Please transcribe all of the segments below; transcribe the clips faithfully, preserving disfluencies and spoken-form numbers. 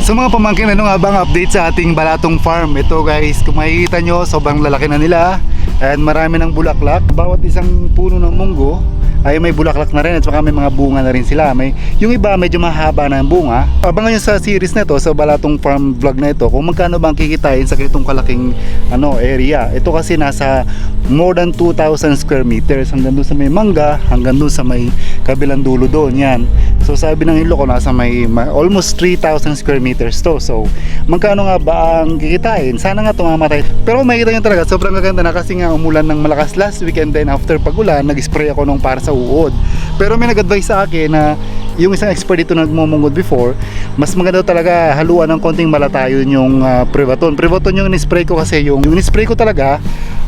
So mga pamangkin, ano nga ba ang update sa ating Balatong Farm? Ito guys, kung makikita nyo, sobrang lalaki na nila. And marami ng bulaklak. Bawat isang puno ng munggo ay may bulaklak na rin at saka may mga bunga na rin sila. May, yung iba medyo mahaba na ang bunga. Abangan nyo sa series na ito, sa Balatong Farm vlog na ito, kung magkano ba ang kikitain sa ganitong kalaking ano, area. Ito kasi nasa more than two thousand square meters, hanggang doon sa may mangga, hanggang doon sa may kabilang dulo doon, yan. So sabi ng Ilocano, nasa may ma- almost three thousand square meters to. So magkano nga ba ang kikitain? Sana nga tumamatay. Pero makikita nyo talaga, sobrang gaganda na kasi nga umulan ng malakas last week, and then after pag-ulan, nag-spray ako nung para sa uod. Pero may nag-advise sa akin na yung isang expert dito na nagmumungod before, mas maganda talaga haluan ng konting malatayon yung ah, Prevaton. Prevaton yung in-spray ko kasi yung, yung in-spray ko talaga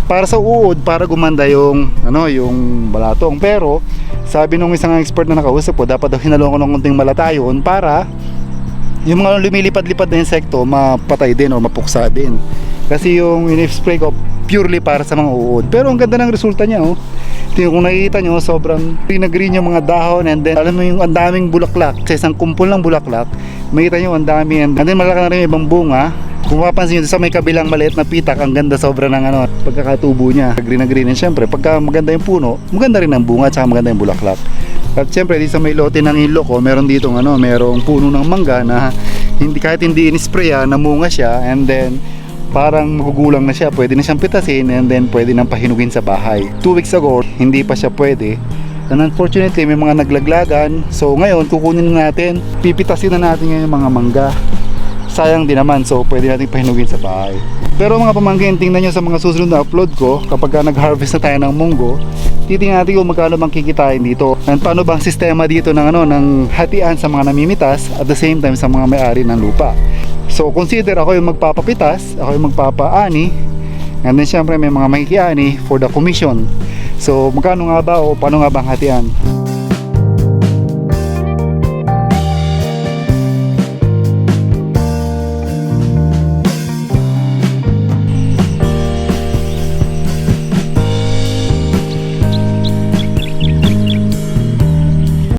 para sa uod, para gumanda yung ano, yung balatong. Pero sabi nung isang expert na nakausap ko, dapat daw hinaluan ko ng konting malatayon para yung mga lumilipad-lipad na insekto mapatay din o mapuksa din. Kasi yung in-spray ko purely para sa mga uod. Pero ang ganda ng resulta niya, oh. Tingnan, kung nakikita nyo, sobrang green na green yung mga dahon, and then alam mo yung ang daming bulaklak sa isang kumpol ng bulaklak. Makita nyo, ang dami, and, and then malaki na rin yung ibang bunga. Kung mapapansin nyo, sa may kabilang maliit na pitak, ang ganda sobra ng ano, pagkakatubo niya. Green na green. And syempre, pagka maganda yung puno, maganda rin ang bunga at saka maganda yung bulaklak. At syempre, di sa may lote ng Ilocano, meron ditong ano, merong puno ng mangga na hindi, kahit hindi in-sprayan, namunga siya, and then parang magugulang na siya, pwede na siyang pitasin, and then pwede nang pahinugin sa bahay. Two weeks ago, hindi pa siya pwede. And unfortunately, may mga naglaglagan. So ngayon, kukunin na natin, pipitasin na natin ngayon yung mga mangga. Sayang din naman, so pwede natin pahinugin sa bahay. Pero mga pamangkin, tingnan nyo sa mga susunod na upload ko, kapag ka nag-harvest na tayo ng munggo, titingnan natin kung magkano bang kikitain dito. And paano bang sistema dito ng, ano, ng hatian sa mga namimitas at the same time sa mga may-ari ng lupa. So consider ako yung magpapapitas, ako yung magpapaani, and then syempre may mga makikiani for the commission. So magkano nga ba o paano nga bang hatian?